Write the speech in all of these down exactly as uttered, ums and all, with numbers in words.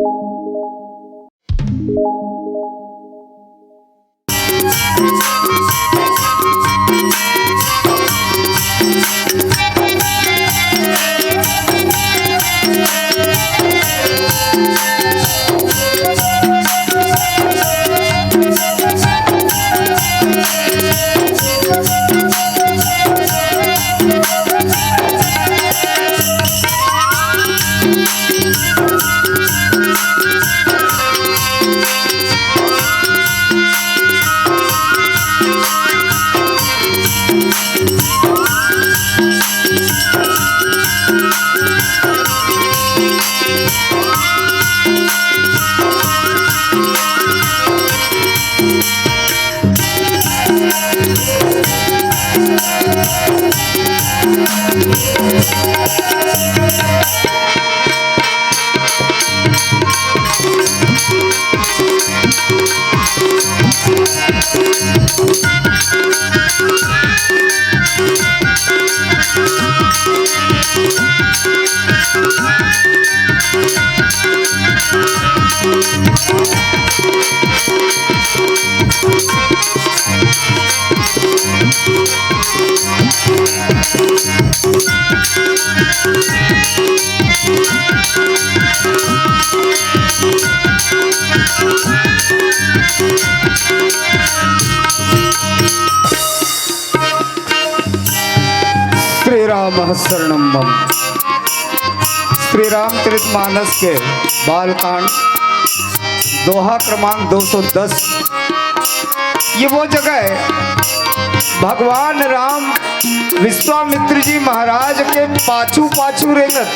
श्री राम शरणम मम। श्री रामचरित मानस के बालकांड, दोहा क्रमांक दो सौ दस। ये वो जगह है, भगवान राम विश्वामित्र जी महाराज के पाछू पाछू रेंगत,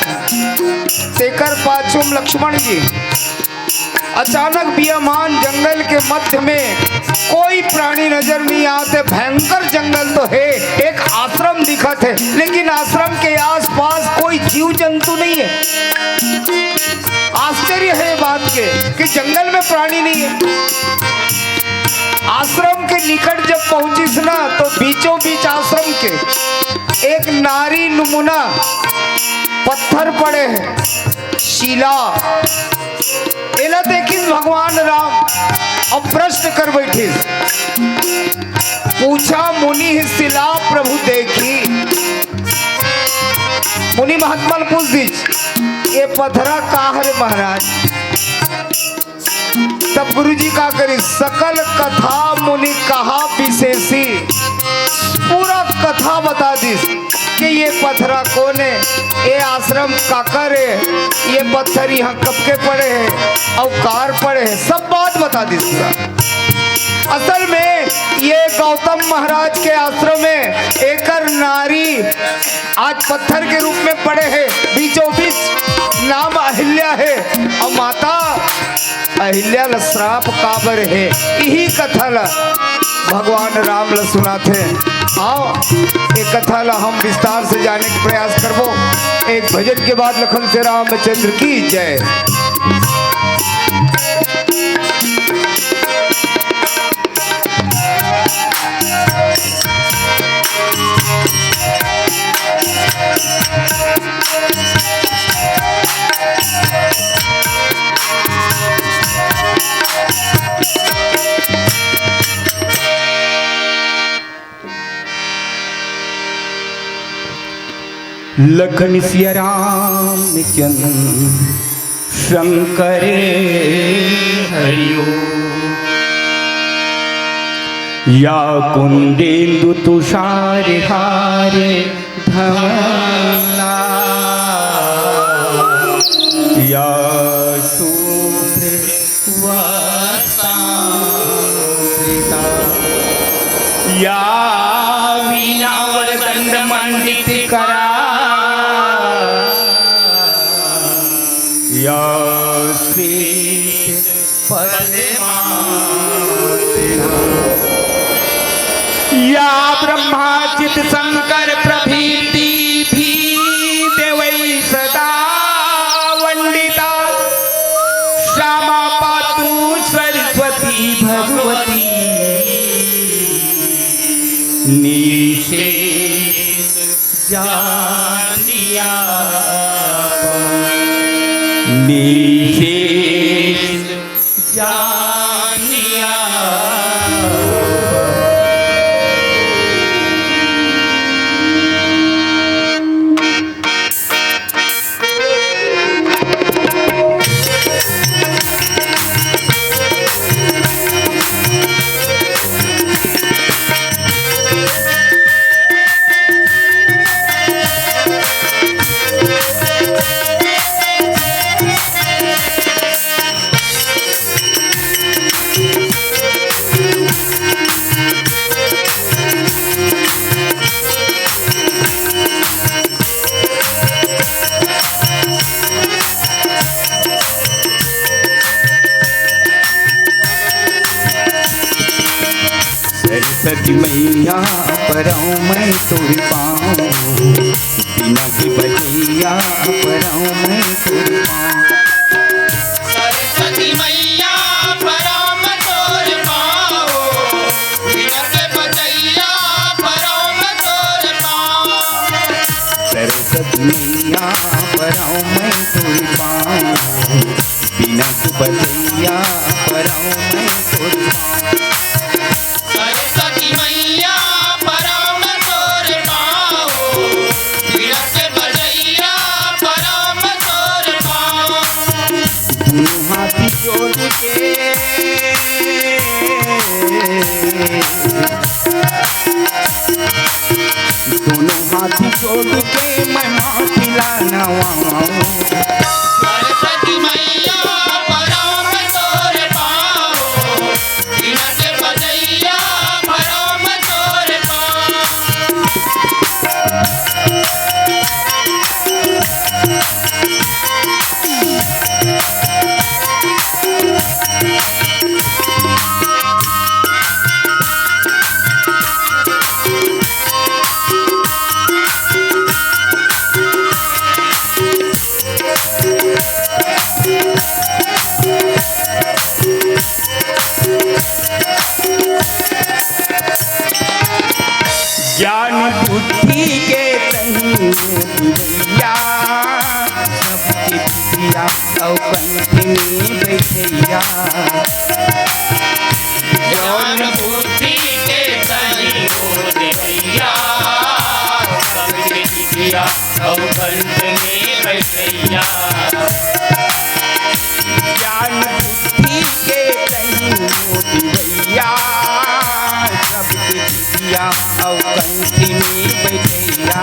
तेकर पाछू म लक्ष्मण जी। अचानक बियामान जंगल के मध्य में कोई प्राणी नजर नहीं आते। भयंकर जंगल तो है, एक आश्रम दिखत है, लेकिन आश्रम के आसपास कोई जीव जंतु नहीं है। आश्चर्य है ये बात के कि जंगल में प्राणी नहीं है। आश्रम के निकट जब पहुंचिस ना, तो बीचों बीच आश्रम के एक नारी नमूना पत्थर पड़े हैं, शिला। एला देखिस भगवान राम, अब प्रश्न कर बैठिस। पूछा मुनि शिला प्रभु देखी। मुनि महात्मा ल पूछ दिस, ये पथरा का हरे महाराज? तब गुरुजी का करिस, सकल कथा मुनि कहा विशेषी। पूरा कथा बता दिस कि ये पथरा कोन है, ये आश्रम काकर है, ये पत्थर यहाँ कब के पड़े हैं अउ काबर पड़े हैं, सब बात बता दिस पूरा। असल में ये गौतम महाराज के आश्रम में एकर नारी आज पत्थर के रूप में पड़े हैं, बीचों बीच नाम अहिल्या है। अउ माता अहिल्या ल श्राप काबर हे, इही कथा ल भगवान राम ल सुनाथे। आओ, ये कथा ल हम विस्तार से जाने के प्रयास करबो। एक भजन के बाद लखन से रामचंद्र की जय। लखन सिया रामचंद्र शंकर हरिओ। या कुंदेंदु तुषार हार धवला, या शुभ्र वस्त्रांकिता। या वीणा वरदंड मंडित करा, या श्वेत पद्मासना। या ब्रह्मा जित शंकर प्रभृति भी देवै सदा वंदिता। श्यामा पातु सरस्वती भगवती निषेध जानिया निषेध परौं मैं तोर पाँव, बीना के बजइया परौं मैं तोर पाँव। सरस्वती मैया परौं मैं तोर पाँव, बीना के बजइया परौं मैं तोर पाँव। सरस्वती मैया परौं मैं तोर पाँव, बीना के बजइया परौं मैं तोर पाँव। सरस्वती मैया परौं मैं तोर पाँव, बीना के बजइया परौं मैं तोर पाँव। दुनों हाथ जोड़ के, दुनों हाथ जोड़ के मैं माफी ला नवावंव। सरस्वती मैया परौं मैं तोर पाँव, बीना के बजइया परौं मैं तोर पाँव। ज्ञान बुद्धि के तहीं दिवइया, सबके विद्या अउ कंठ में बइठइया। ज्ञान बुद्धि के तहीं दिवइया, सबके विद्या अउ कंठ में बइठइया। ज्ञान बुद्धि के तहीं दिवइया, सबके विद्या अउ कंठ में बइठइया।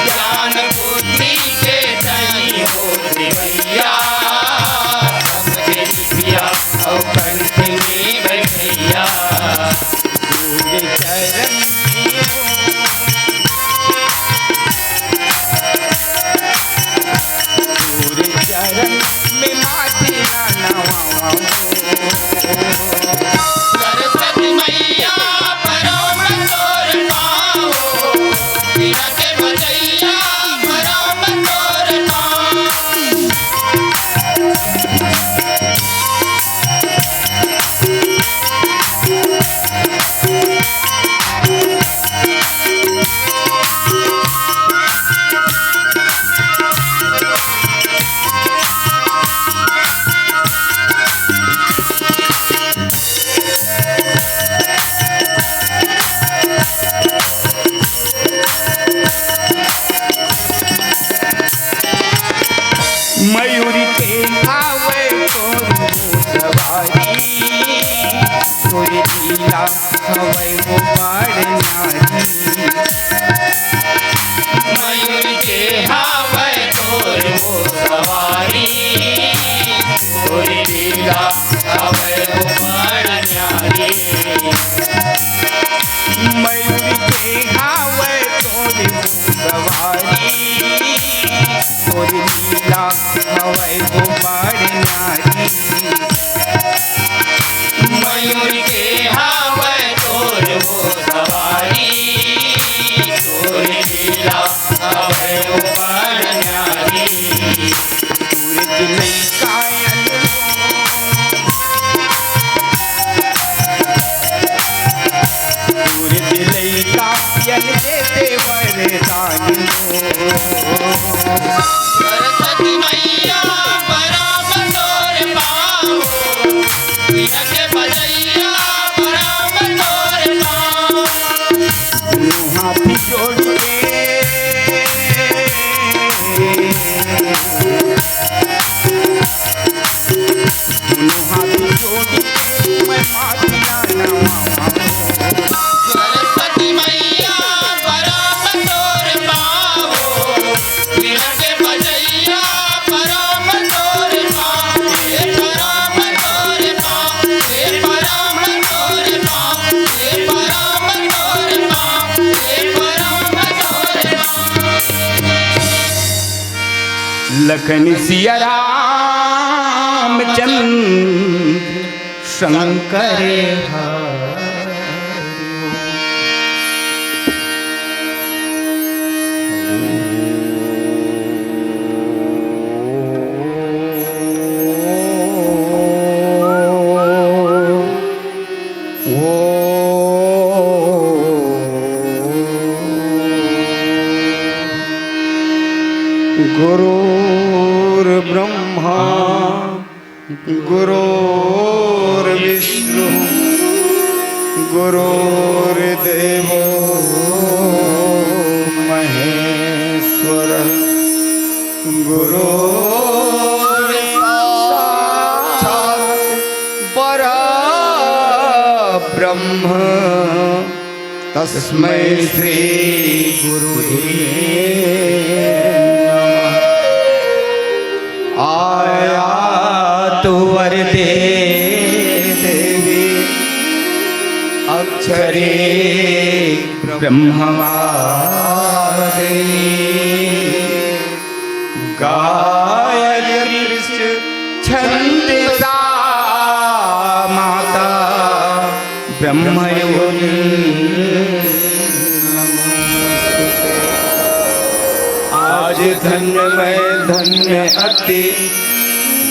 ज्ञान बुद्धि के तहीं दिवइया, सबके विद्या अउ कंठ में बइठइया। तोरे चरण में, तोरे चरण में माफी ला नवावंव। सरस्वती मैया परौं मैं तोर पाँव, बीना के बजइया परौं मैं तोर पाँव। मयूरी के हावय तोर सवारी, तोर लीला हवय वो बड़ न्यारी। मयूरी के हावय तोर वो सवारी, तोर लीला हवय वो बड़ न्यारी। मयूरी के हावय तोर वो सवारी, तोर लीला हवय वो बड़ न्यारी। मयूर के हावय तोर वो सवारी, तोर लीला हवय वो बड़ न्यारी। तोर दिलई कायल तोर दिलई कायल देते वरदान हो। सरस्वती मैया परम तोर पाँव, बीना के बजैया परम तोर पाँव। दुनों हाथ जोड़ के, दुनों हाथ जोड़ के मैं माफी ला नवावंव। सरस्वती मैया परम तोर पाँव, बीना के बजैया परम तोर पाँव, हे परम तोर पाँव, हे परम तोर पाँव, हे परम तोर पाँव, हे परम तोर पाँव। लखन सिया रामचंद्र शंकर हर। गुरुर्ब्रह्मा गुरुर्विष्णु गुरुर्देवो महेश्वर, गुरुर्साक्षात् परब्रह्म, तस्मै श्री गुरुवे नमः। आयातु वरदे देवी अक्षरे ब्रह्मवादिनी। गायत्री छंदसा माता ब्रह्मयोनि। आज धन्य मैं धन्य अति,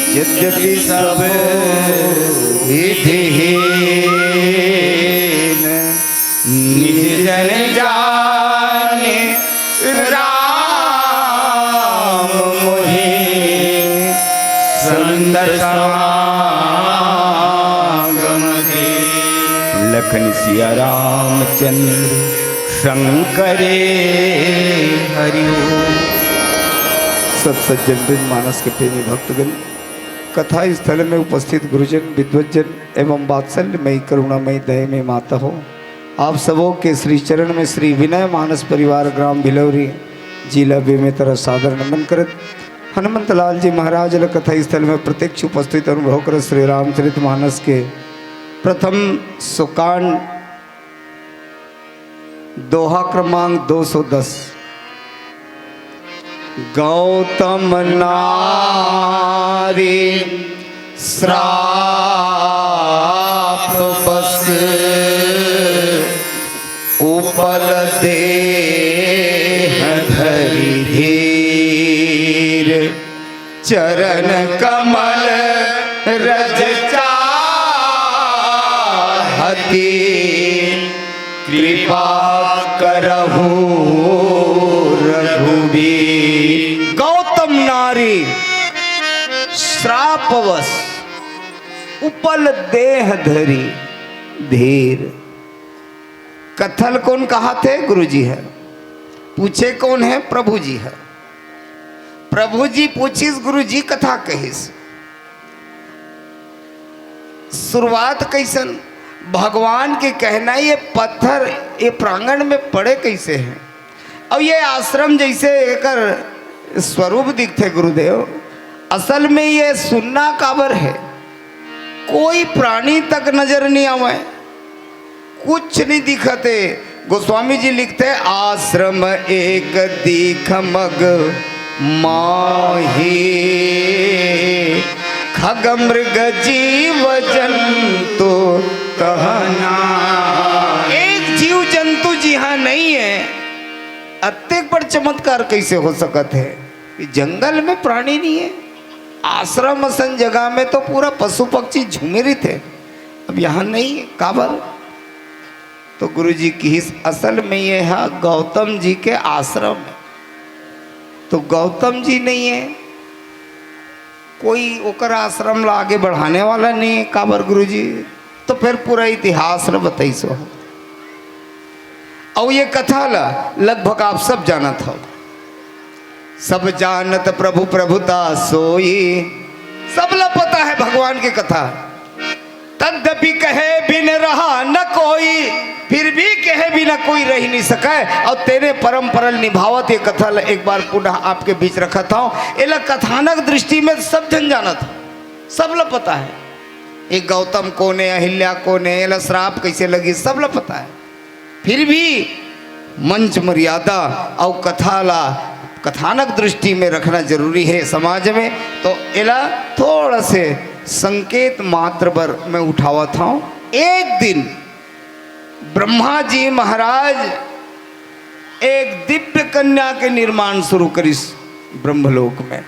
यद्यपि सब विधिहीन। निज जन जाने राम मोहि सुंदर समागम दे। लखन सिया रामचंद्र शंकरे हरिओ। सत सज्जन वृंद, मानस के प्रेमी भक्तगण, कथा स्थल में उपस्थित गुरुजन, विद्वज्जन एवं वात्सल्यमयी करुणामयी दयामयी माता हो, आप सबों के श्री चरण में श्री विनय मानस परिवार ग्राम भिलौरी जिला बेमेतरा सादर नमन करत, हनुमंत लाल जी महाराज ल कथा स्थल में प्रत्यक्ष उपस्थित अनुभव करत श्री रामचरित मानस के प्रथम सुकांड, दोहा क्रमांक दो सौ दस। गौतम नारी श्राप बस उपल देह धरि धीर, चरण कमल रज चाहती, कृपा करहु रघुबीर। गौतम नारी श्रापवश उपल देह धरी धीर। कथा ल कोन कहाथे? गुरुजी ह। पूछे कोन हे? प्रभु जी ह। प्रभु जी पूछिस, गुरु जी कथा कहिस। शुरुआत कइसन? भगवान के कहना, ये पत्थर ये प्रांगण में पड़े कइसे हे? अउ ये आश्रम जइसे एकर स्वरूप दिखथे गुरुदेव, असल में ये सुन्ना काबर हे? कोई प्राणी तक नजर नइ आवय। कुछ नइ दिखत हे। गोस्वामी जी लिखथे, "आश्रम एक दीख मग माही, खग मृग जीव जंतु तह नाही।" एक जीव जंतु जिहाँ नइ हे, अतेक बड़ चमत्कार कइसे हो सकत हे? ये जंगल में प्राणी नइ हे, आश्रम असन जगह में तो पूरा पशु पक्षी झूमे रहिथे, अब यहाँ नइ हे, काबर? तो गुरुजी किहिस, असल में ये ह गौतम जी के आश्रम हे। तो गौतम जी नइ हे, कोई ओकर आश्रम ला आगे बढ़ाने वाला नइ हे। काबर गुरुजी? तो फिर पूरा इतिहास ला बतइस हो। अउ ये कथा ला लगभग आप सब जानत हो। सब जानत प्रभु प्रभुता सोई, सब ला पता हे भगवान के कथा। तद्यपि कहे बिन रहा न कोई, फिर भी कहे बिना कोई रहि नइ सकय। अउ तेने परंपरा ल निभावत ये कथा ल एक बार पुनः आपके बीच रखत हौं। एला कथानक दृष्टि में सब झन जानत हे, सब ल पता हे। ये गौतम कोन हे, अहिल्या कोन हे, एला श्राप कइसे लगिस, सब ल पता हे। फिर भी मंच मर्यादा अउ कथा ला कथानक दृष्टि में रखना जरूरी हे समाज में। तो एला थोड़ा से संकेत मात्र बर मैं उठावत हौं। एक दिन ब्रह्मा जी महाराज एक दिव्य कन्या के निर्माण शुरू करिस ब्रह्मलोक में।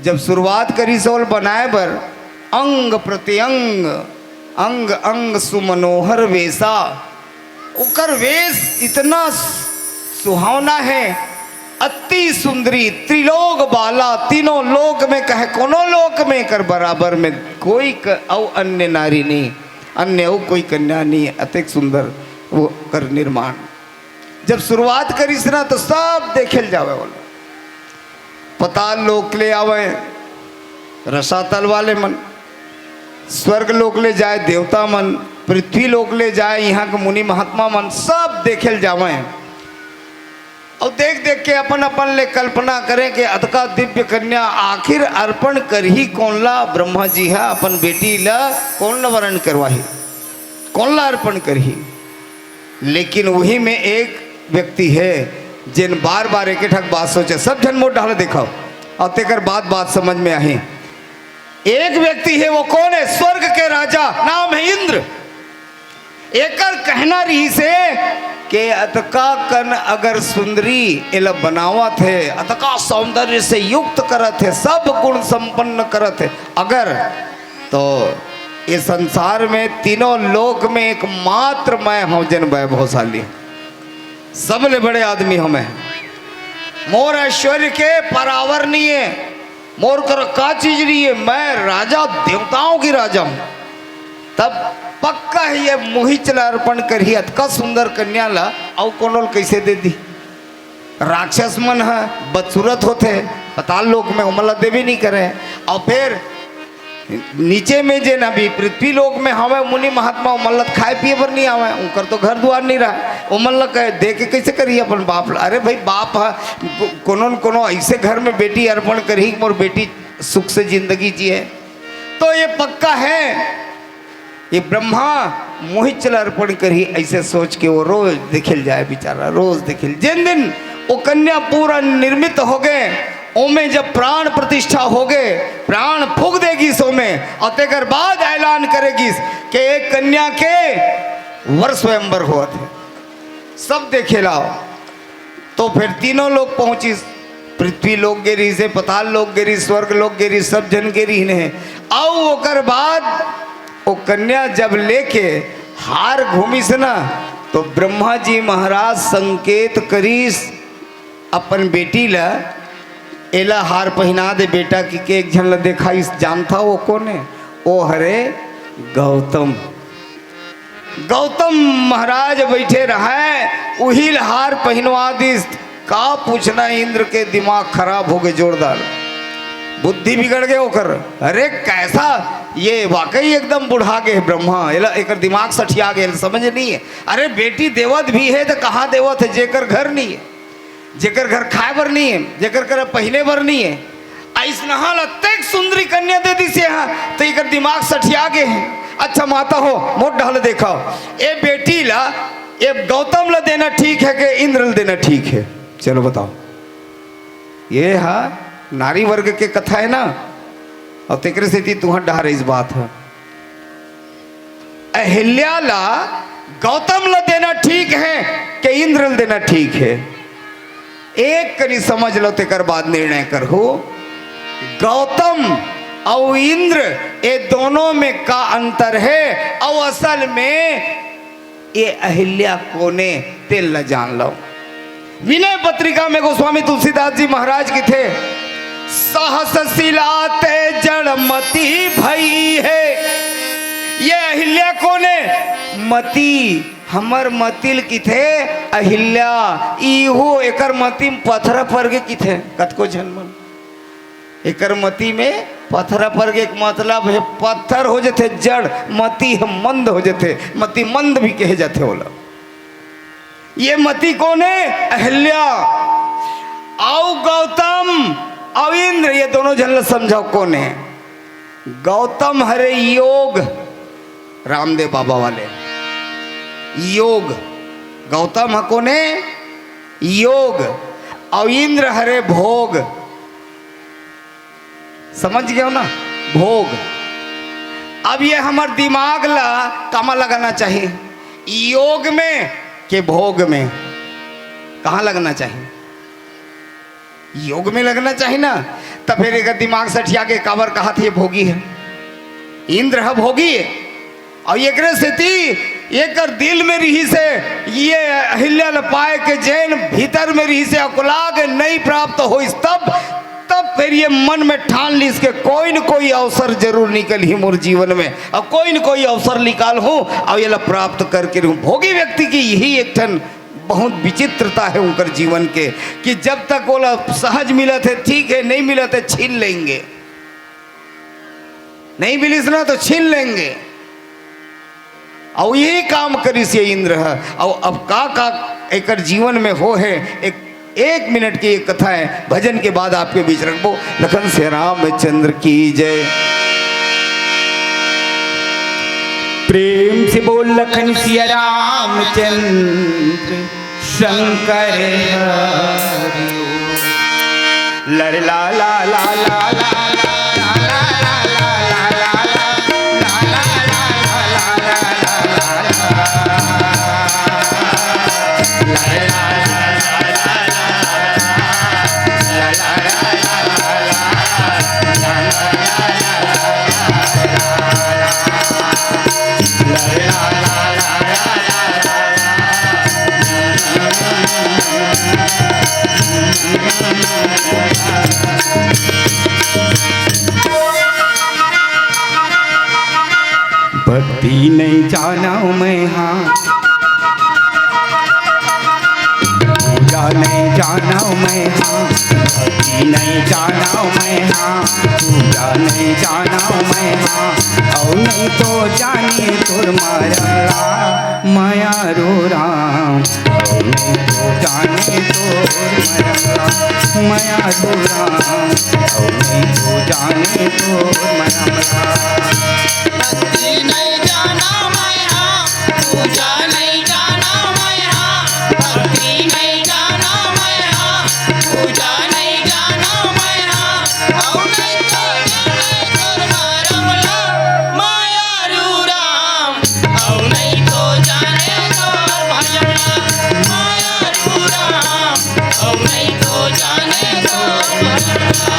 जब शुरुआत करिस ओला बनाए बर, अंग प्रत्यंग, अंग अंग सुमनोहर वेशा, ओकर वेश इतना सुहावना हे। अति सुंदरी त्रिलोक बाला, तीनों लोक में कहे कोनो लोक में कर बराबर में कोई क-, अउ अन्य नारी नहीं, अन्य अउ कोई कन्या नहीं, अतेक सुंदर वो कर निर्माण। जब शुरुआत करिस ना तो सब देखे ल जावे वाला, पताल लोक ले आवे रसातल वाले मन, स्वर्ग लोक ले जाए देवता मन, पृथ्वी लोक ले जाए यहाँ के मुनि महात्मा मन, सब देखे ल जावे। अउ देख देख के अपन अपन ले कल्पना करें कि अतका दिव्य कन्या आखिर अर्पण करही कोन ला? ब्रह्मा जी ह अपन बेटी ला कोन ला वरण करवाही, कोन ला अर्पण करही? लेकिन वही में एक व्यक्ति है जेन बार बार एक ठक बात सोचे। सब झन मोर डहर देखव अउ तेकर बात बात समझ में आही। एक व्यक्ति है, वो कौन है? स्वर्ग के राजा, नाम है इंद्र। एकर कहना रहिसे के अतका कन अगर सुंदरी एला बनावत है, अतका सौंदर्य से युक्त करत है, सब गुण संपन्न करत है अगर, तो ये संसार में तीनों लोक में एकमात्र मैं हूँ जेन वैभवशाली, सबले बड़े आदमी हूँ मैं। मोर ऐश्वर्य के परावर नहीं है, मोर कर का चीज नहीं है, मैं राजा देवताओं की राजा हूँ। तब पक्का ही ये मुहिच ला अर्पण करही, अतका सुंदर कन्या ला अउ कोनो ल कैसे दे दी? राक्षस मन ह बदसूरत होथे, पताल लोक में ओमन ला देवी नहीं करे। अउ फिर नीचे में जेन अभी पृथ्वी लोक में हवे मुनि महात्मा, ओमन ला खाए पिए बर नहीं आवे, उनकर तो घर दुआर नहीं रहा, ओमन ला कह-, दे के कैसे करिए अपन बाप ला? अरे भाई, बाप ह को-, कोनो न कोनो ऐसे घर में बेटी अर्पण करही कि मोर बेटी सुख से जिंदगी जिए। तो ये पक्का है, ये ब्रह्मा मोहिच ला अर्पण करही, ऐसे सोच के वो रोज देखे ल जाए बेचारा, रोज देखे ल। जिन दिन वो कन्या पूरा निर्मित हो गए, ओमे जब प्राण प्रतिष्ठा हो गए, प्राण फूंक देगिस ओमे, अउ तेकर बाद ऐलान करेगिस कि एक कन्या के वर स्वयंवर होत है, सब देखे लाओ। तो फिर तीनों लोक पहुंचिस, पृथ्वी लोक गे रहिसे, पताल लोक गे रहिस, स्वर्ग लोक गे रहिस, सब झन गे रहिन हे। अउ ओकर बाद वो कन्या जब लेके हार घूमिस ना, तो ब्रह्मा जी महाराज संकेत करिस अपन बेटी ला, "एला हार पहिना दे बेटा," कि के एक झन ला देखाइस, जानथा वो कोन हे? वो हरे गौतम। गौतम महाराज बैठे रहय, उही ल हार पहिनवा दिस। का पूछना, इंद्र के दिमाग खराब हो गए जोरदार, बुद्धि बिगड़ गए ओकर। अरे कैसा, ये वाकई एकदम बुढ़ा गए ब्रह्मा, एला, एकर दिमाग सठिया गए, समझ नहीं है। अरे बेटी देवत भी है तो कहाँ देवत है, जेकर घर नहीं है, जेकर घर खाए बर नहीं है, जेकर घर पहने बर नहीं है, अइसनहा ल अतेक सुंदरी कन्या दे दिस हे, तो एकर दिमाग सठिया गे हे। अच्छा माता हो, मोर डहर देखव, ए बेटी ला, ए गौतम ला देना ठीक है कि इंद्र ला देना ठीक है? चलो बताओ, ये हा नारी वर्ग के कथा है ना, अउ तेकरे सेती तुहर डहर इस बात है। अहिल्या ला गौतम ला देना ठीक है कि इंद्र ला देना ठीक है? एक कनी समझ लो, तेकर बाद निर्णय करहू। गौतम अउ इंद्र, ये दोनों में का अंतर है? अउ असल में ये अहिल्या कोने, तेल ला जान लो। विनय पत्रिका में गोस्वामी तुलसीदास जी महाराज कथे, "सहस सिला ते जड़मती भई है।" ये अहिल्या कोने? मती, हमर मती ल कथे अहिल्या। इहू एकर मती म पथरा पर गे कथे कतको झन मन। एकर मती में पथरा पर गे के मतलब है पत्थर हो जथे, जड़, मती है मंद हो जथे, मति मंद भी कहे जाथे ओला। ये मती कोने? अहिल्या। अउ गौतम अउ इंद्र, ये दोनों झन ल समझाओ कोने? गौतम हरे योग, रामदेव बाबा वाले योग। गौतम ह कोने? योग। अउ इंद्र हरे भोग। समझ गए हो ना? भोग। अब ये हमर दिमाग ला कामा लगाना चाहिए, योग में के भोग में? कहाँ लगना चाहिए? योग में लगना चाहिए ना। तब फिर एकर दिमाग सठिया के काबर कहा थे भोगी है, इंद्र है भोगी है। और एकरे सेती एकर दिल में रहिस हे, ये अहिल्या ल पाए के जेन भीतर में रहिस हे, अकुला के नहीं प्राप्त होइस, तब, तब फिर ये मन में ठान लिस के कोई न कोई अवसर जरूर निकलही मोर जीवन में, अउ कोई न कोई अवसर निकालहूँ, अउ एला प्राप्त करके रहूँ। भोगी व्यक्ति के यही एक ठन बहुत विचित्रता हे उनकर जीवन के, कि जब तक ओला सहज मिलत हे ठीक हे, नहीं मिलत हे छीन लेंगे, नहीं मिलिस ना तो छीन लेंगे। अउ यही काम करिस ये इंद्र ह। अउ अब का का एकर जीवन में हो हे, एक, एक मिनट की एक कथा हे, भजन के बाद आपके बीच रखबो। लखन सिया रामचंद्र की जय। प्रेम से बोल लखन सिया रामचंद्र शंकर हरि। लर ला ला ला ला ला। भक्ति नहीं जानव मैं हाँ, पूजा नहीं जानव मैं हाँ, भक्ति नहीं जानव मैं हाँ, पूजा नहीं जानव मैं हाँ, अउ नहीं तो जानी तोर मरम ला, मयारू राम। अउ नहीं तो जानी तोर मरम ला, मयारू राम। अउ नहीं तो जानी तोर मरम ला। भक्ति नहीं जानव मैं हाँ, पूजा नहीं जानव मैं हाँ, भक्ति नहीं जानव मैं हाँ, पूजा नहीं जानव मैं हाँ, अउ नहीं तो जानी तोर मरम ला, मयारू राम। अउ नहीं तो जानी तोर मरम ला, मयारू राम। अउ नहीं तो जानी तोर मरम ला।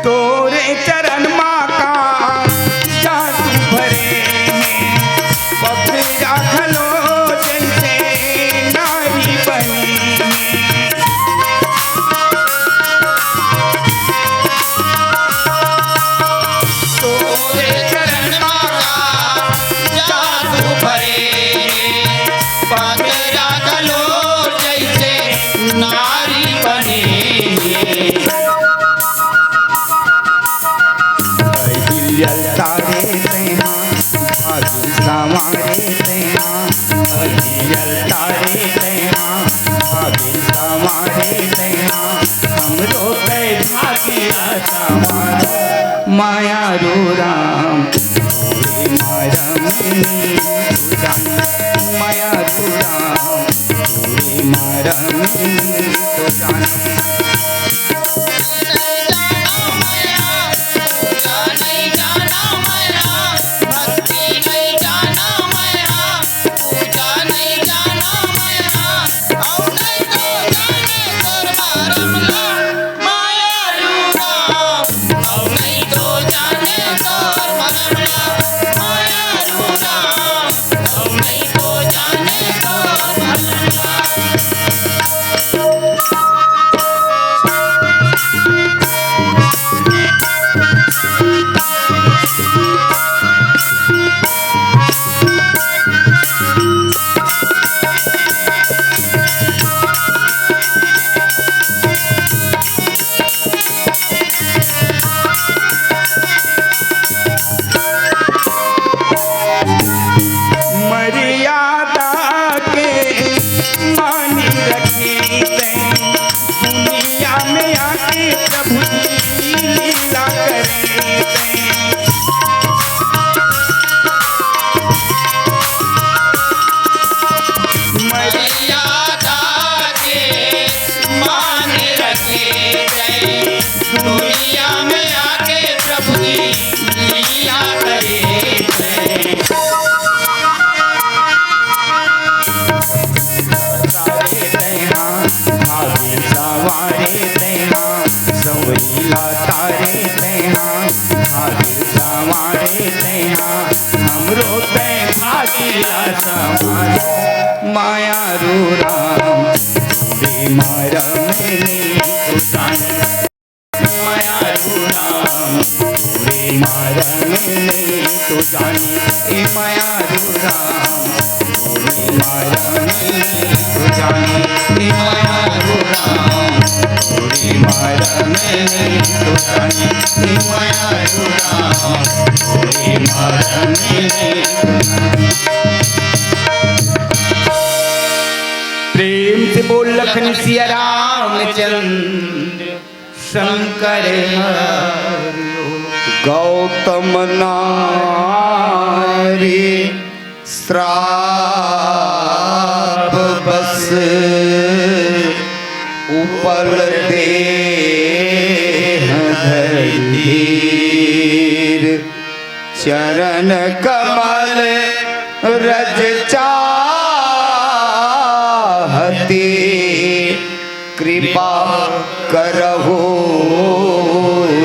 तोरे चरण मा का जादू भरे हे, पगरा घलो जैसे नारी बने हे। तोरे चरण मा का जादू भरे हे, पगरा घलो जैसे नारी बने हे। अहिल्या ल तारे तैं हा, भागिन संवारे तैं हा। अहिल्या ल तारे तैं हा, भागिन संवारे तैं हा। हमरो तैं भागिन ला संवार, मयारू राम। तोरे मरम नी तो जाने, मयारू राम। तोरे मरम नी तो जाने। मर्यादा के मानी रखे तैं, दुनिया में आके प्रभु जी लीला करे तैं। मर्यादा के कोई लाता रे तेहा, हाथ संवारे तेहा, हमरो ते भागिला संवारे। माया रू राम, रे माया मैंने तो जाने। माया रू राम, रे माया मैंने तो जाने। ए माया रू राम, प्रेम से बोल लखन सिया रामचंद्र शंकर हरि। गौतम नारी श्राप बस उपल देह धर धीर। चरण कमल रज चाहती कृपा करहु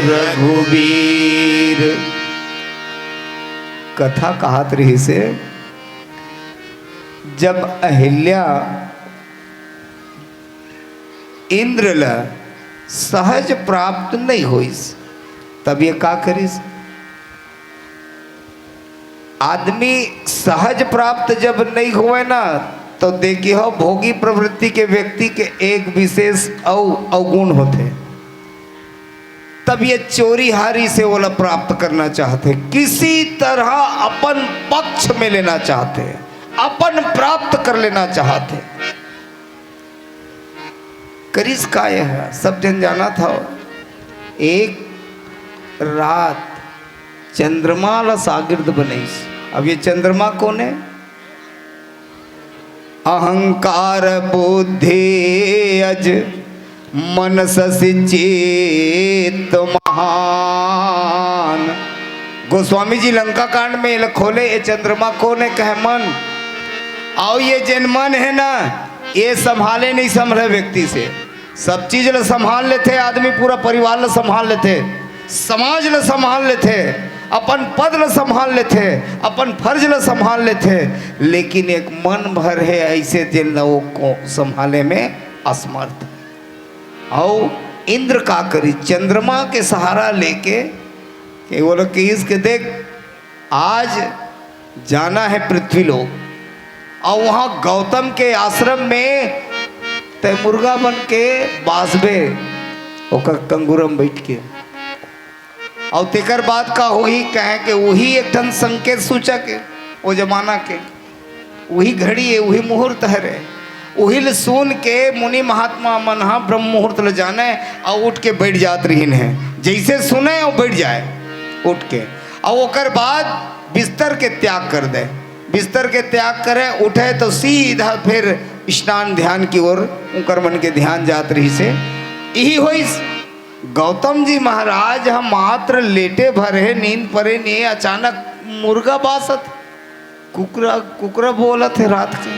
रघुबीर। कथा कहत रहिसे, जब अहिल्या इंद्र ल सहज प्राप्त नहीं होइस, तब ये का करिस? आदमी सहज प्राप्त जब नहीं होवे ना, तो देखिहो, भोगी प्रवृत्ति के व्यक्ति के एक विशेष अउ अवगुण होथे। तब ये चोरी हारी से ओला प्राप्त करना चाहथे, किसी तरह अपन पक्ष में लेना चाहथे, अपन प्राप्त कर लेना चाहथे। करिस का यह? सब झन जानत हव, एक रात चंद्रमा ला सागिर्द बनइस। अब ये चंद्रमा कोन हे? अहंकार बुद्धि अज मन शशि चित्त महान। गोस्वामी जी लंका कांड में एला खोले, ये चंद्रमा कोन हे? कहे मन। अउ ये जेन मन हे ना, ये संभाले नहीं संभले व्यक्ति से। सब चीज ल संभाल लेथे आदमी, पूरा परिवार ल संभाल लेथे, समाज ल संभाल लेथे, अपन पद ल संभाल लेथे, अपन फर्ज ल संभाल लेथे, लेकिन एक मन भर हे ऐसे जेन ल वो को संभाले में असमर्थ। अउ इंद्र का करी, चंद्रमा के सहारा लेके, के वो लोग कहिस के देख, आज जाना है पृथ्वी लोक, अउ वहाँ गौतम के आश्रम में तय मुर्गा बन के बासबे, ओकर कंगूरम बैठ के। अउ तेकर बाद का होही, कहे के वही एक ठन संकेत सूचक हे, वो जमाना के। उही घड़ी ए, उही मुहूर्त हरे, उही ल सुन के मुनि महात्मा मन ह ब्रह्म मुहूर्त ल जाने अउ उठ के बैठ जात रहिन हे। जइसे सुने अउ बैठ जाए उठ के, अउ ओकर बाद बिस्तर के त्याग कर दे। बिस्तर के त्याग करे, उठे तो सीधा फिर स्नान ध्यान की ओर उनकर मन के ध्यान जात रहिस हे। इही होइस, गौतम जी महाराज ह मात्र लेटे भर हे, नींद परे नहीं, अचानक मुर्गा बासत कुकरा, कुकरा बोलत हे रात के।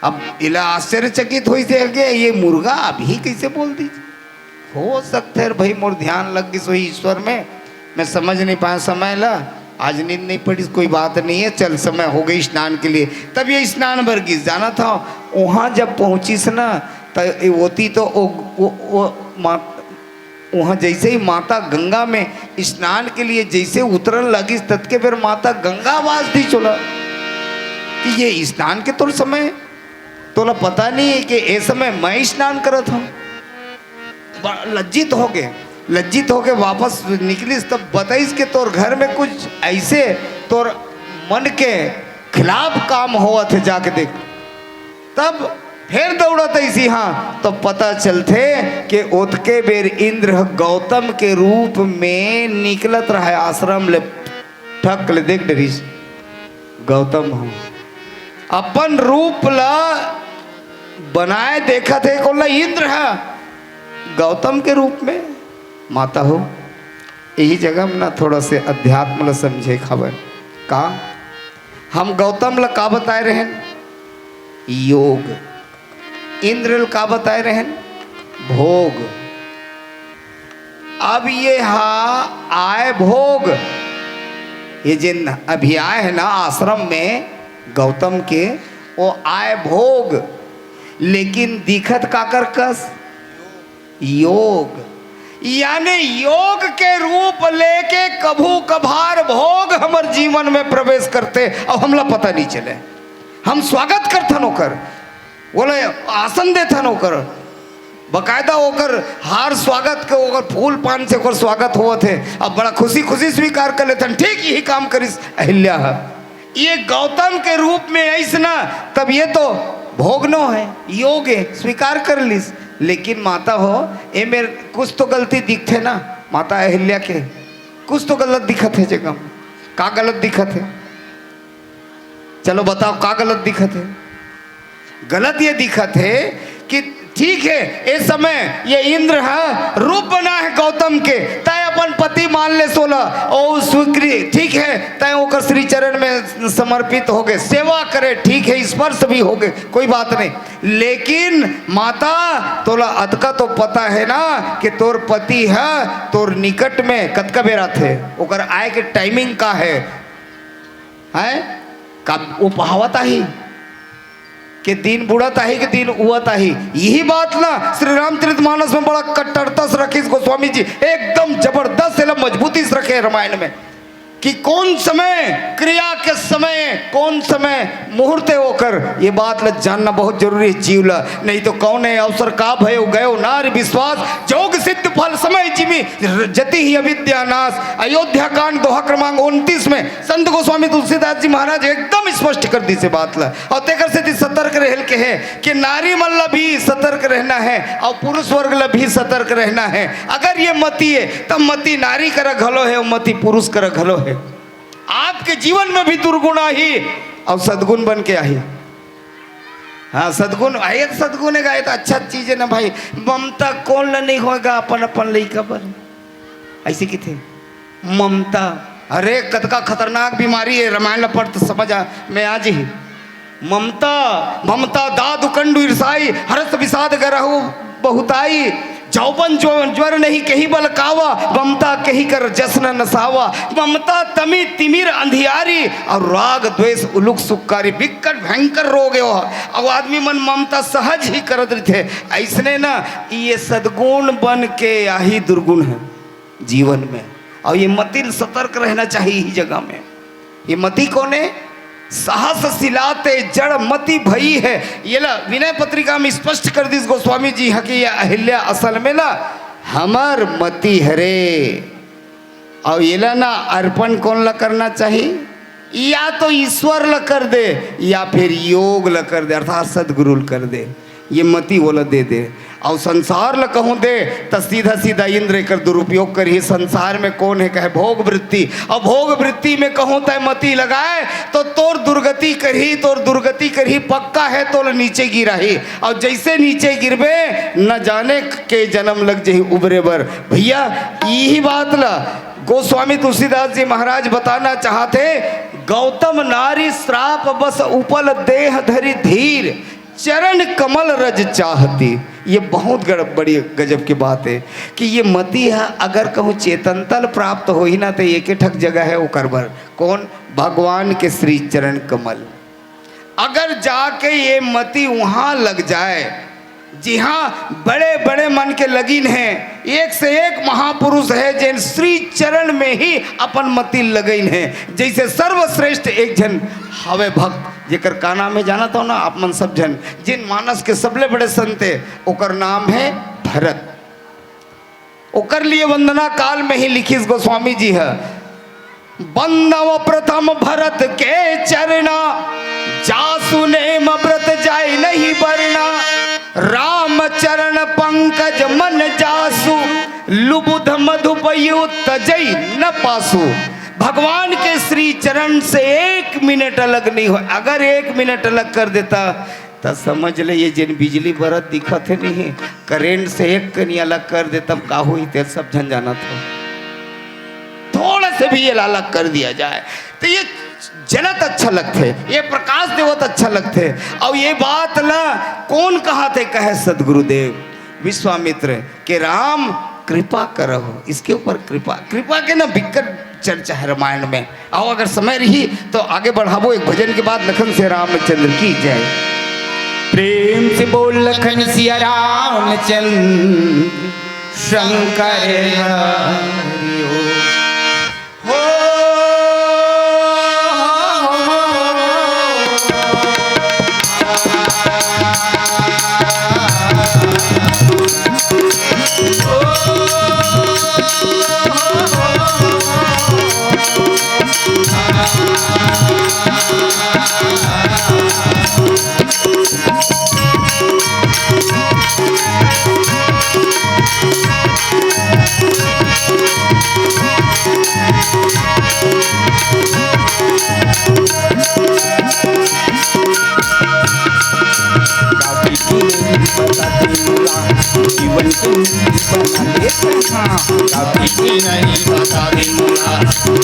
अब इला आश्चर्यचकित होइस हे के ये मुर्गा अभी कैसे बोल दी? हो सकथे भाई मोर ध्यान लग गिस होही ईश्वर में, मैं समझ नहीं पाया समय ला, आज नींद नहीं पड़िस, कोई बात नहीं है, चल समय हो गई स्नान के लिए। तब ये स्नान बर गिस, जानत हव, वहाँ जब पहुँचिस ना, त ओती तो ओ, ओ, ओ, मा-, उहाँ जइसे ही माता गंगा में स्नान के लिए जइसे उतरन लगिस, ततके बेर माता गंगा आवाज दीस ओला कि ये स्नान के तोर समय, तोला पता नहीं है कि ए समय मैं स्नान करत हूँ। ब-, लज्जित हो गए, लज्जित हो के वापस निकलिस, तब बताइस कि तोर घर में कुछ ऐसे तोर मन के खिलाफ काम होवत हे, जाके देख। तब फेर दौड़त अइसी, हाँ, तो पता चलथे कि ओतके बेर इंद्र ह गौतम के रूप में निकलत रहे आश्रम ले, ठक ले देख डरिस, गौतम हो। अपन रूप ला बनाए देखत हे, कोला इंद्र ह गौतम के रूप में। माता हो, यही जगह में ना थोड़ा से अध्यात्म ला समझे खावे का। हम गौतम ला का बताए रहेन? योग। इंद्र ला का बताए रहेन? भोग। अब ये हा आय भोग, ये जिन अभी आय हे ना आश्रम में गौतम के, वो आय भोग, लेकिन दिखत काकर कस? योग। यानी योग के रूप लेके कभू कभार भोग हमर जीवन में प्रवेश करथे अउ हमला पता नहीं चले। हम स्वागत करथन ओकर, ओला आसन देथन ओकर, बकायदा ओकर हार स्वागत के, ओकर फूल पान से ओकर स्वागत होवत हे। अब बड़ा खुशी खुशी स्वीकार कर लेथन। ठीक यही काम करिस अहिल्या ह। ये गौतम के रूप में अइस ना, तब ये तो भोगनो है, योग है, स्वीकार कर लिस। लेकिन माता हो, ए मेर कुछ तो गलती दिखथे ना माता अहिल्या के, कुछ तो गलत दिखत हे जगह में। का गलत दिखत हे? चलो बताओ, का गलत दिखत हे? गलत ये दिखत हे कि ठीक है, ए समय ये इंद्र ह रूप बना है गौतम के, तय अपन पति मान ले सोला, ओ स्वीकृ-, ठीक है, तय ओकर श्री चरण में समर्पित हो गए, सेवा करे, ठीक है, स्पर्श भी हो गए, कोई बात नहीं। लेकिन माता, तोला अतका तो पता है ना कि तोर पति ह तोर निकट में कतका बेर आथे, ओकर आय के टाइमिंग का है, हैं? का वो पहावत आही के दिन बुड़त आही के दिन उवत आही? यही बात ना श्री रामचरित मानस में बड़ा कट्टरता से रखिस गोस्वामी जी, एकदम जबरदस्त, एला मजबूती से रखे रामायण में कि कौन समय, क्रिया के समय, कौन समय मुहूर्त है ओकर, ये बात ला जानना बहुत जरूरी है जीव ला। नहीं तो कौन है अवसर का भयो गयो नारी विश्वास, जोग सिद्ध फल समय जिमि जति ही अविद्या नाश। अयोध्या कांड दोहा क्रमांक उनतीस में संत गोस्वामी तुलसीदास जी महाराज एकदम स्पष्ट कर दिस बात ला, और तेकर सेती सतर्क रहल के है कि नारी मन ला भी सतर्क रहना है और पुरुष वर्ग ला भी सतर्क रहना है। अगर ये मति है, तब मति नारी करा घलो है और मति पुरुष करा घलो है। आपके जीवन में भी दुर्गुण आही और सद्गुण बन के आही। हाँ, सद्गुण, ये तो सद्गुण है, ये तो अच्छा चीज है ना भाई। ममता कौन ला नहीं होएगा अपन, अपन लइका पर? ऐसे किथे ममता, अरे कतका खतरनाक बीमारी है, रामायण ला पढ़ तो समझ आ, में आ जी। ममता, ममता दादु कंडु ईर्षाई, हरस विषाद गरहु बहुताई, जौबन जो ज्वर नहीं कही बल कावा, ममता कही कर जस न नसावा। ममता तमी तिमिर अंधियारी, और राग द्वेष उलुक सुक्कारी, विकट भयंकर रोग है वो। अब आदमी मन ममता सहज ही करत रहिथे। ऐसने ना, ये सद्गुण बन के आही दुर्गुण है जीवन में, और ये मतिन सतर्क रहना चाहिए ही जगह में। ये मति कोने? साहस सिलाते जड़ मति भई है। ये ला विनय पत्रिका में स्पष्ट कर दिस गोस्वामी जी ह कि ये अहिल्या असल में ला हमर मति हरे। और ये ला ना अर्पण कौन ला करना चाहिए? या तो ईश्वर ला कर दे या फिर योग ला कर दे, अर्थात सदगुरु ला कर दे। ये मति ओला दे दे। अउ संसार ल कहूं दे, त सीधा सीधा इंद्र एकर दुरुपयोग करही। संसार में कौन है कहे भोग वृत्ति, अउ भोग वृत्ति में कहूं तय मति लगाए, तो तोर दुर्गति करही, तोर दुर्गति करही, पक्का है तोल नीचे गिराही। अउ जैसे नीचे गिरबे, न जाने के जन्म लग जही उबरे बर। भैया, यही बात ला गोस्वामी तुलसीदास जी महाराज बताना चाहते, गौतम नारी श्राप बस उपल देह धरि धीर, चरण कमल रज चाहती। ये बहुत गड़-, बड़ी गजब की बात है कि ये मति ह अगर कहूँ चेतनता ल प्राप्त होही ना, तो एक ठक जगह है ओकर बर। कौन? भगवान के श्री चरण कमल। अगर जाके ये मति वहाँ लग जाए, जिहाँ बड़े बड़े मन के लगिन है, एक से एक महापुरुष है, जेन श्री चरण में ही अपन मति लगइन है। जैसे सर्वश्रेष्ठ एक झन हवे भक्त, जेकर का नाम है जानत हो ना आप मन सब झन, जिन मानस के सबले बड़े संत है, ओकर नाम है भरत। ओकर लिए वंदना काल में ही लिखिस गोस्वामी जी ह, बंदव प्रथम भरत के चरना, जासु नेम व्रत जाय नहीं बरना। राम चरण पंकज मन जासु, लुबुध मधुपयुत जय न पासु। भगवान के श्री चरण से एक मिनट अलग नहीं हो। अगर एक मिनट अलग कर देता, त समझ ले, ये जेन बिजली बरत दिखत हे नहीं, करेंट से एक कनी अलग कर दे, तब का होही, तेल सब झन जानत हो। थोड़ा से भी ये ला अलग कर दिया जाए, तो ये जलत अच्छा लगथे, ये प्रकाश देवत अच्छा लगथे। अउ ये बात ला कौन कहाथे, कहे सदगुरुदेव विश्वामित्र के राम कृपा करहु, इसके ऊपर कृपा, कृपा के ना बिकट चर्चा है रामायण में। अउ अगर समय रही तो आगे बढ़ाबो एक भजन के बाद। लखन से रामचंद्र की जय। प्रेम से बोल लखन सिया रामचंद्र शंकर हरि ओम। हो। जीवन को बना लेते हैं। कभी भी नहीं बता दे मोला,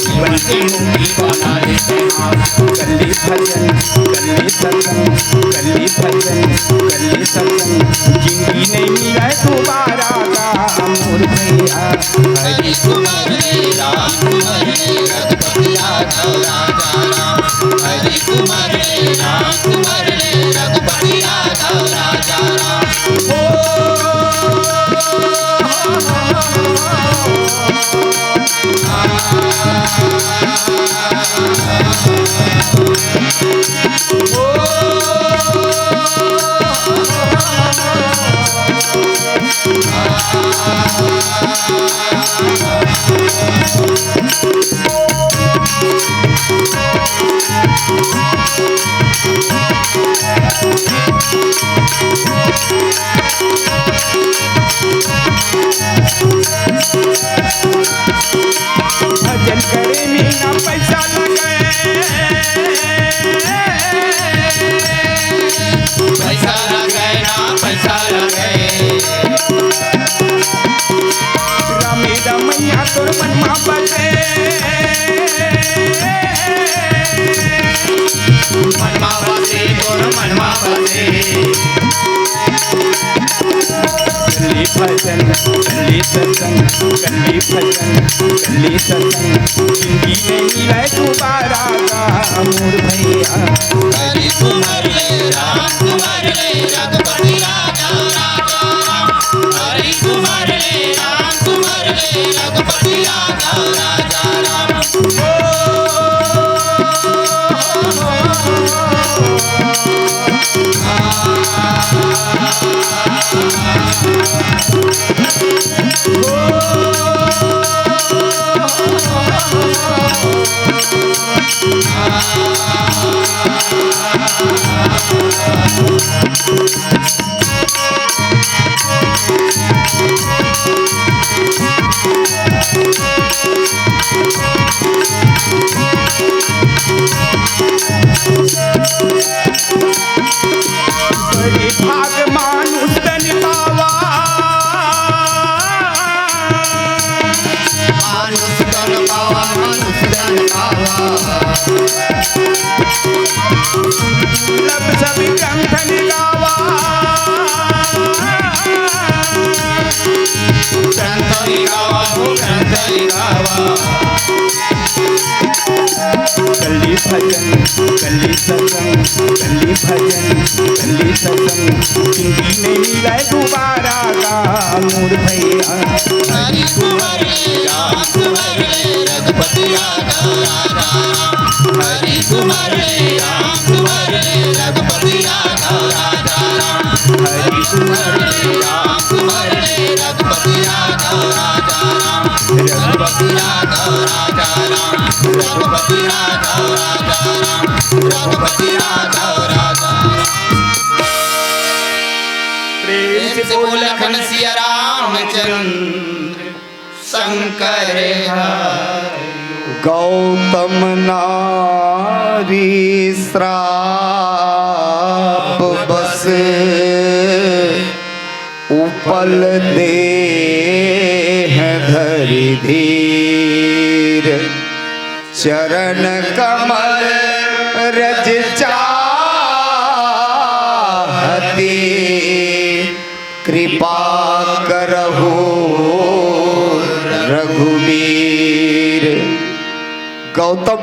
जीवन के मुक्ति बना लेते हैं। कर ले भजन, कर ले सत्संग, कर ले भजन, कर ले सत्संग। जिंदगी नहीं मिले दोबारा का मोर भैया। हरि सुमर ले राम सुमर ले रघुपति राघव राजा राम। हरि सुमर ले राम सुमर ले रघुपति राघव राजा राम। भजन करे में ना पैसा लगे। पैसा लगे ना पैसा लगे। रामे रमैया तोर मन मा बसे। मन मा बसे, तोर मन मा बसे। कर ले भजन, कर ले सत्संग, कर ले भजन, कर ले सत्संग। जिंदगी में मिले दोबारा का मोर भैया। हरि सुमर ले राम सुमर ले रघुपति राघव राजा राम। हरि सुमर ले राम सुमर ले रघुपति राघव राजा राम। बड़े भाग मानुष तन पावा। मानुष तन पावा, मानुष तन पावा। लब सब ग्रंथन गावा। ग्रंथन गावा, हो ग्रंथन गावा। कर ले भजन, कर ले सत्संग, कर ले भजन, कर ले सत्संग। जिंदगी में मिले दोबारा का मोर भैया। हरि सुमर ले राम सुमर ले रघुपति राघव राजा राम। हरि सुमर ले राम सुमर ले रघुपति राघव राजा राम। हरि सुमर ले राम सुमर ले रघुपति राघव राजा राम। रघुपति राघव राजा राम। रघुपति राघव राजा राम। रघुपति राघव राजा राम। प्रेम से बोल लखन सिया रामचंद्र शंकर हरि। गौतम नारी श्राप बस, उपल देह धरि धीर। चरण कमल रज चाहती, कृपा करहु गौतम,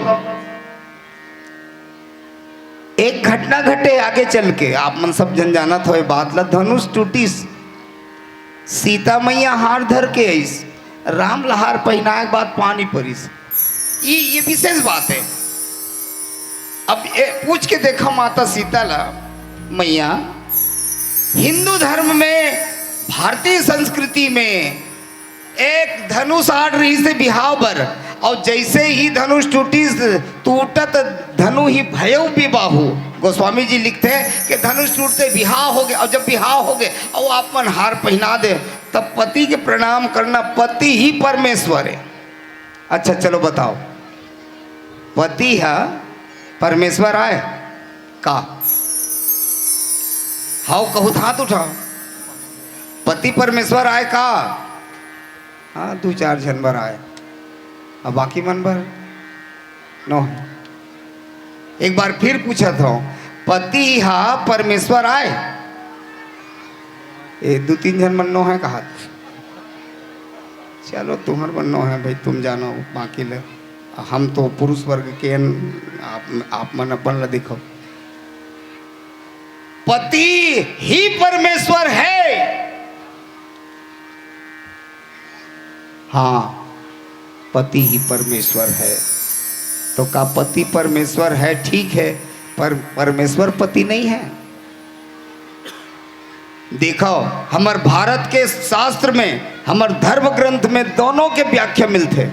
एक घटना घटे आगे चल के, आप मन सब झन जानत हो ये बात ला, धनुष टूटिस, सीता मैया हार धर के आइस, राम ला हार पहिनाए के बाद पानी परिस। ये, ये विशेष बात है। अब ये पूछ के देखा माता सीता ला, मैया, हिंदू धर्म में, भारतीय संस्कृति में एक धनुष आड़ रहिस हे बिहाव बर, अउ जइसे ही धनुष टूटिस, टूटत धनु ही भयउ विवाहु। गोस्वामी जी लिखथे कि धनुष टूटते बिहाव होगे, अउ जब बिहाव होगे अउ आप मन हार पहिना दे, तब पति के प्रणाम करना, पति ही परमेश्वर है। अच्छा चलो बताओ, पति ह परमेश्वर आय का? हव कहू त हाथ उठाओ। पति परमेश्वर आय का? हाँ, दू चार झन बर आय, अब बाकी मन बर नो है। एक बार फिर पूछत हव, पति हा परमेश्वर आय? ए, दू तीन झन मन नो है कहात। चलो, तुम्हर मन नो है भाई, तुम जानो बाकी ले। हम तो पुरुष वर्ग के हन, आप, आप मन अपन ला दिखाओ। पति ही परमेश्वर है। हाँ, पति ही परमेश्वर है। तो का पति परमेश्वर है? ठीक है, पर परमेश्वर पति नहीं है? देखो, हमर भारत के शास्त्र में, हमर धर्म ग्रंथ में दोनों के व्याख्या मिलथे।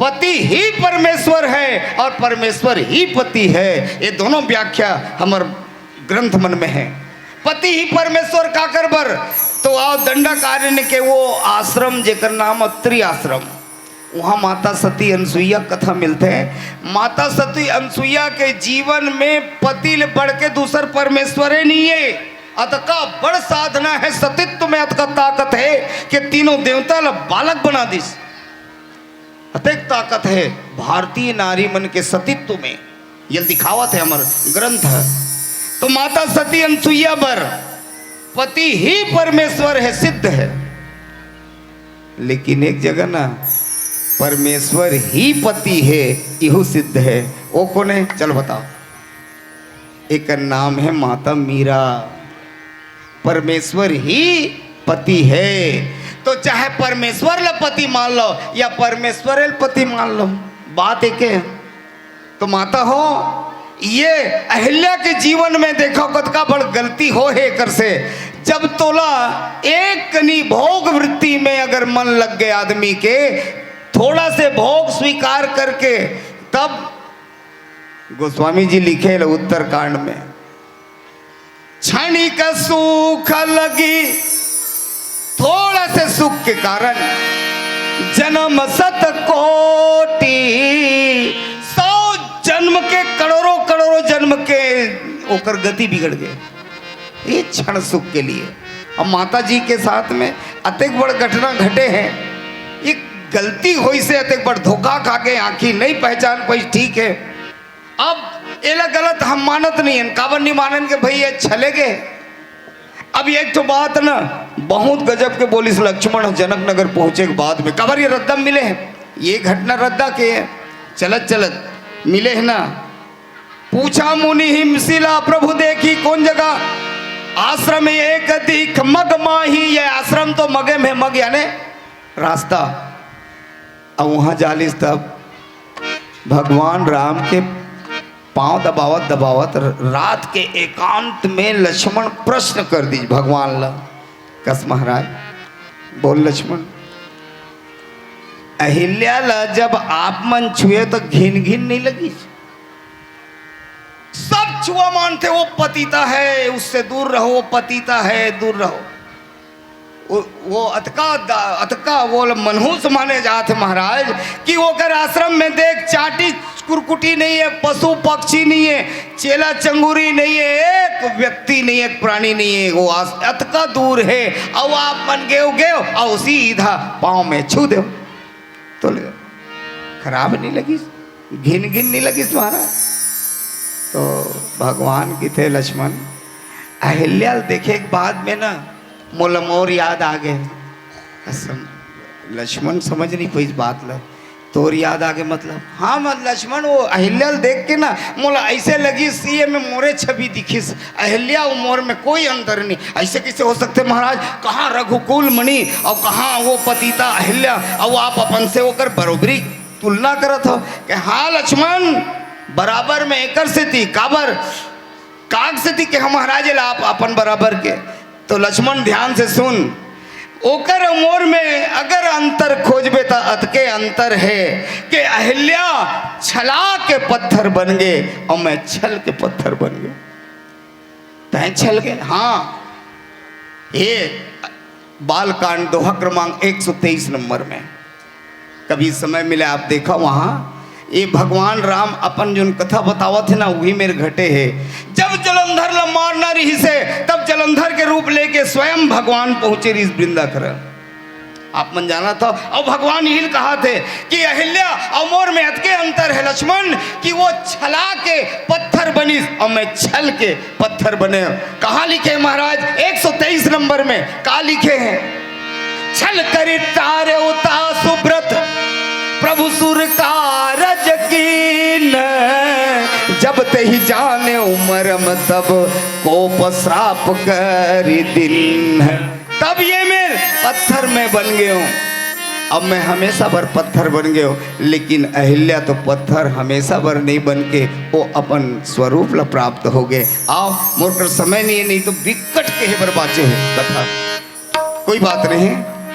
पति ही परमेश्वर है और परमेश्वर ही पति है, ये दोनों व्याख्या हमर ग्रंथ मन में है। पति ही परमेश्वर काकर बर? तो आओ, दंडकारण्य के वो आश्रम जेकर नाम अत्रि आश्रम, वहाँ माता सती अनसुईया कथा मिलथे। माता सती अनसुईया के जीवन में पति ले बढ़ के दूसर परमेश्वरे नहीं है। अतका बड़ साधना है सतीत्व में, अतका ताकत है कि तीनों देवता ला बालक बना दिस। अतेक ताकत है भारतीय नारी मन के सतीत्व में, ये दिखावत है हमर ग्रंथ। तो माता सती अनसुईया बर पति ही परमेश्वर है, सिद्ध है। लेकिन एक जगह ना, परमेश्वर ही पति है, इहू सिद्ध है। वो कोन है? चलो बताओ। एक नाम है माता मीरा। परमेश्वर ही पति है, तो चाहे परमेश्वर ला पति मान लो या परमेश्वर ला पति मान लो, बात एक है। तो माता हो, ये अहिल्या के जीवन में देखो कतका बड़ गलती हो है एकर से। जब तोला एक कनी भोग वृत्ति में अगर मन लग गए आदमी के, थोड़ा से भोग स्वीकार करके, तब गोस्वामी जी लिखे ल उत्तरकांड में, क्षणिक सुख लगी, थोड़ा से सुख के कारण जन्म सत कोटि, सौ जन्म के, करोड़ों करोड़ों जन्म के ओकर गति बिगड़ गए, ये क्षण सुख के लिए। अब माता जी के साथ में अतेक बड़ घटना घटे हैं, एक गलती होइस हे, अतेक बड़ धोखा खा के आँखी नहीं पहचान पाइस, ठीक है। अब एला गलत हम मानत नहीं हन, काबर नहीं मानन के भाई, ये छले गे। अब एक ठो बात ना, बहुत गजब के बोलिस लक्ष्मण जनक नगर पहुंचे के बाद में, काबर ये रद्दा मिले है, ये घटना रद्दा के है। चलत चलत मिले है ना, पूछा मुनि हिमशिला प्रभु देखी कौन जगह, आश्रम एक दिख मग माही, ये आश्रम तो मगे में, मग याने रास्ता। अब वहां जालिस तब भगवान राम के पांव दबावत दबावत र-, रात के एकांत में लक्ष्मण प्रश्न कर दिस भगवान ला, कस महाराज, बोल लक्ष्मण, अहिल्या ला जब आप मन छुए तो घिन घिन नहीं लगिस? सब छुआ मानथे, वो पतिता है, उससे दूर रहो, वो पतिता है, दूर रहो। वो, वो अतका दा-, अतका वो ल-, मनहूस माने जात हे महाराज, कि ओकर आश्रम में देख, चाटी कुरकुटी नहीं है, पशु पक्षी नहीं है, चेला चंगुरी नहीं है, एक व्यक्ति नहीं है, एक प्राणी नहीं है, वो आस-, अतका दूर है। अउ आप मन गेव गेव अउ सीधा पाँव में छू देव। तो ले, खराब नहीं लगिस, घिन घिन नहीं लगिस महाराज। तो भगवान कथे, लक्ष्मण, अहिल्या ल देखे के बाद में ना मोला मोर याद आ गए। असम-, लक्ष्मण समझ नहीं पाइस बात ला। तोर याद आगे मतलब? हाँ, मत लक्ष्मण, वो अहिल्या ल देख के ना मोला ऐसे लगिस, ये में मोरे छवि दिखिस। अहिल्या अउ मोर में कोई अंतर नहीं। ऐसे कैसे हो सकथे महाराज? कहाँ रघुकुल मणि अउ कहाँ वो पतिता अहिल्या, अउ आप अपन से ओकर बरोबरी तुलना करत हो? के हाँ लक्ष्मण, बराबर में एकर सेती। काबर? काग सेती के हम महाराज ला आप अपन बराबर के। तो लक्ष्मण ध्यान से सुन, ओकर अउ मोर में अगर अंतर खोजबे त अतके अंतर हे के अहिल्या छला के पत्थर बन गे अउ मैं छल के पत्थर बन गे। तैं छल के, हाँ, ये बालकांड दोहा क्रमांक एक सौ तेईस नंबर में। कभी समय मिले आप देखा वहाँ, ये भगवान राम अपन जोन कथा बतावत हे ना, वही मेर घटे हे। जब जलंधर ला मारना रहिस हे, तब जलंधर के रूप लेके स्वयं भगवान पहुंचे रहिस वृंदाखरा। आप मन जानत हो, अउ भगवान इही ल कहाथे कि अहिल्या अउ मोर में अतके अंतर हे लक्ष्मण कि वो छला के पत्थर बनिस अउ मैं छल के पत्थर बने। कहाँ लिखे महाराज? एक सौ तेईस नंबर में का लिखे हे? छल करि टारेउ तासु ब्रत, प्रभु सुर कारज कीन्ह। जब तेहि जानेउ मरम तब कोप श्राप करि दीन्ह। तब ये मेर पत्थर में बन गेंव। अब मैं हमेशा बर पत्थर बन गेंव, लेकिन अहिल्या तो पत्थर हमेशा बर नहीं बन के वो अपन स्वरूप ला प्राप्त हो गे। आओ, मोर कर समय नहीं हे, नहीं तो बिकट कहे बर बाचे हे कथा। कोई बात नहीं,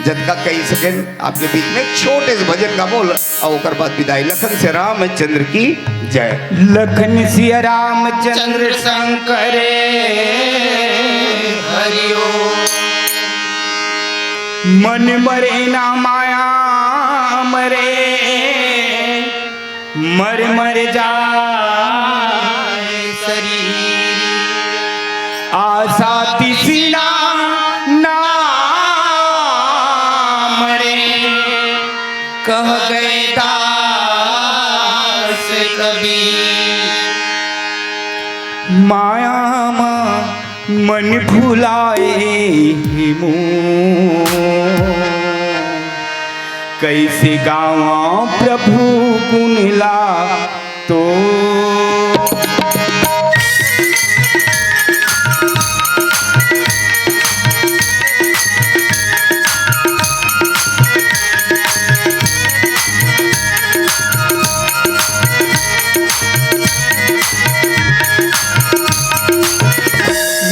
जतका कही सकेन आपके बीच में एक छोटे से भजन गाबो अउ ओकर बाद विदाई। लखन सिया रामचंद्र की जय। लखन सिया रामचंद्र शंकर हरिओ। मन मरे ना माया मरे, मर मर जाए शरीर। आशा तिसी ना नाम रे, कह गए दास कबीर। माया मा मन भुलाए हे मोर, कैसे गावा प्रभु गुण ला तो।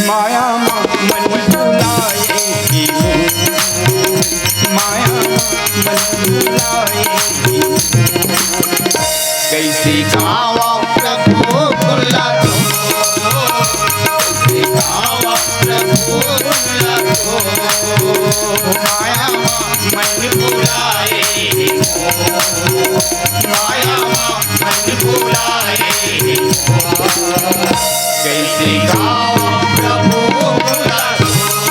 माया मा मन भुलाए हे मोर, माया मा मन भुलाए हे मोर। कैसे गावा प्रभु गुण ला तो, कैसे गावा प्रभु गुण ला तो। माया मा मन भुलाए हे मोर, माया मा मन भुलाए हे मोर। कैसे गावा प्रभु गुण ला तो, कैसे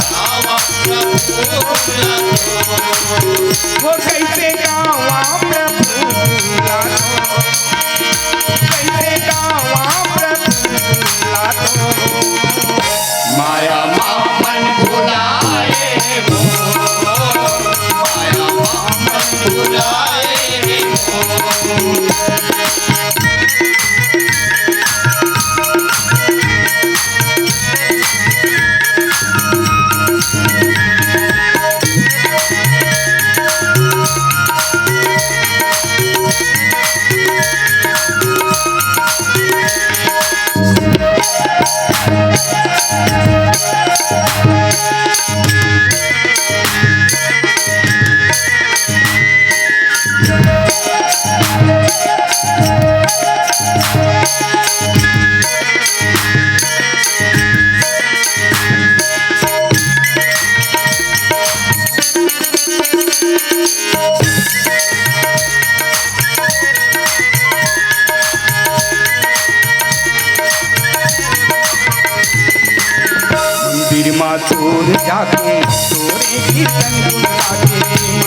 गावा प्रभु गुण ला तो। वो कैसे गावा प्रभु गुण ला तो, कैसे गावा प्रभु गुण ला तो। माया मा मन भुलाए हे मोर, माया मा मन भुलाए हे मोर। मंदिर मा तोर जाके तोरे कीर्तन गुण गाके।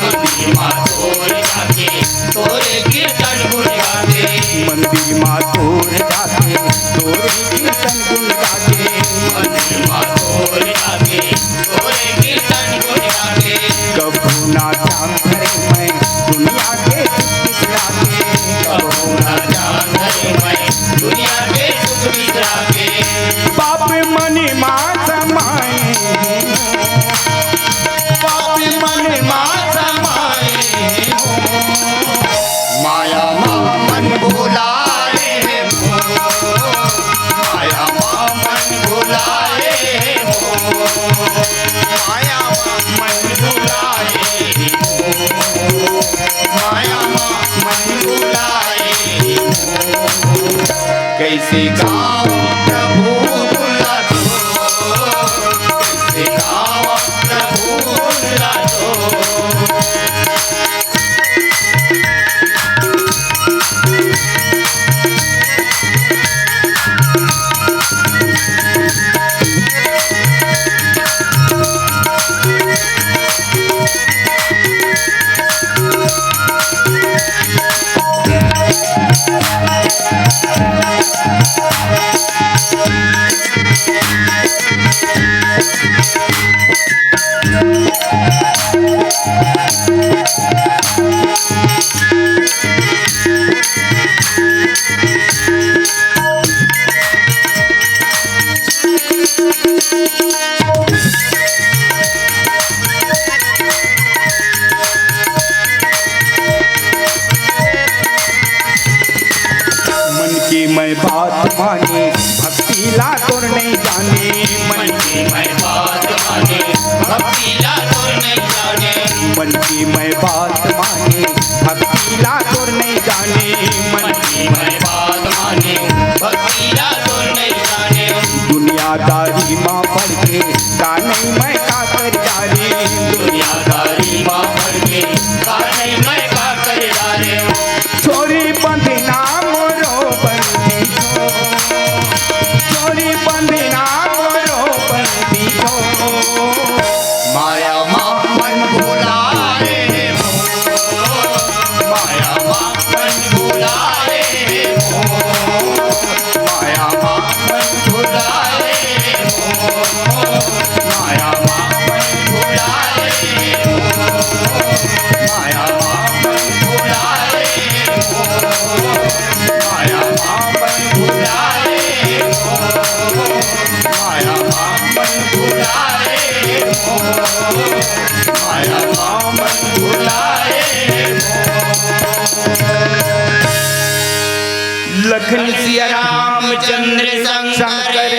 मंदिर मा तोर जाके तोरे कीर्तन गुण गाके। मंदिर मा तोर जाके तोरे कीर्तन गुण गाके। मंदिर मा तोर जाके तोरे कीर्तन गुण गाके। कभू ना ध्यान धरे मैं कैसे गावं प्रभु गुण ला तोर, कैसे गावं प्रभु गुण ला तोर। मन के मैं बात माने, भक्ति ला तोर नहीं जाने। मन के मैं बात माने, भक्ति ला तोर नहीं जाने। मन के मैं बात माने, भक्ति ला तोर नहीं जाने। मन के मैं बात माने, भक्ति ला तोर नहीं जाने। दुनियादारी मा पड़ के का नहीं मैं का कर डारे। दुनियादारी मा पड़ के का नहीं मैं का कर डारे। छोरी बंधना मोरो बंदी हो, छोरी बंधना मोरो बंदी हो। माया मा मन भुलाए हो, माया मा मन भुलाए हो, माया मा मन भुलाए हो, माया मा मन भुलाए हो, माया मा मन भुलाए हो, माया मा मन भुलाए हो, माया मा मन भुलाए हो, माया मा मन भुलाए हो। लखन सिया रामचंद्र शंकर।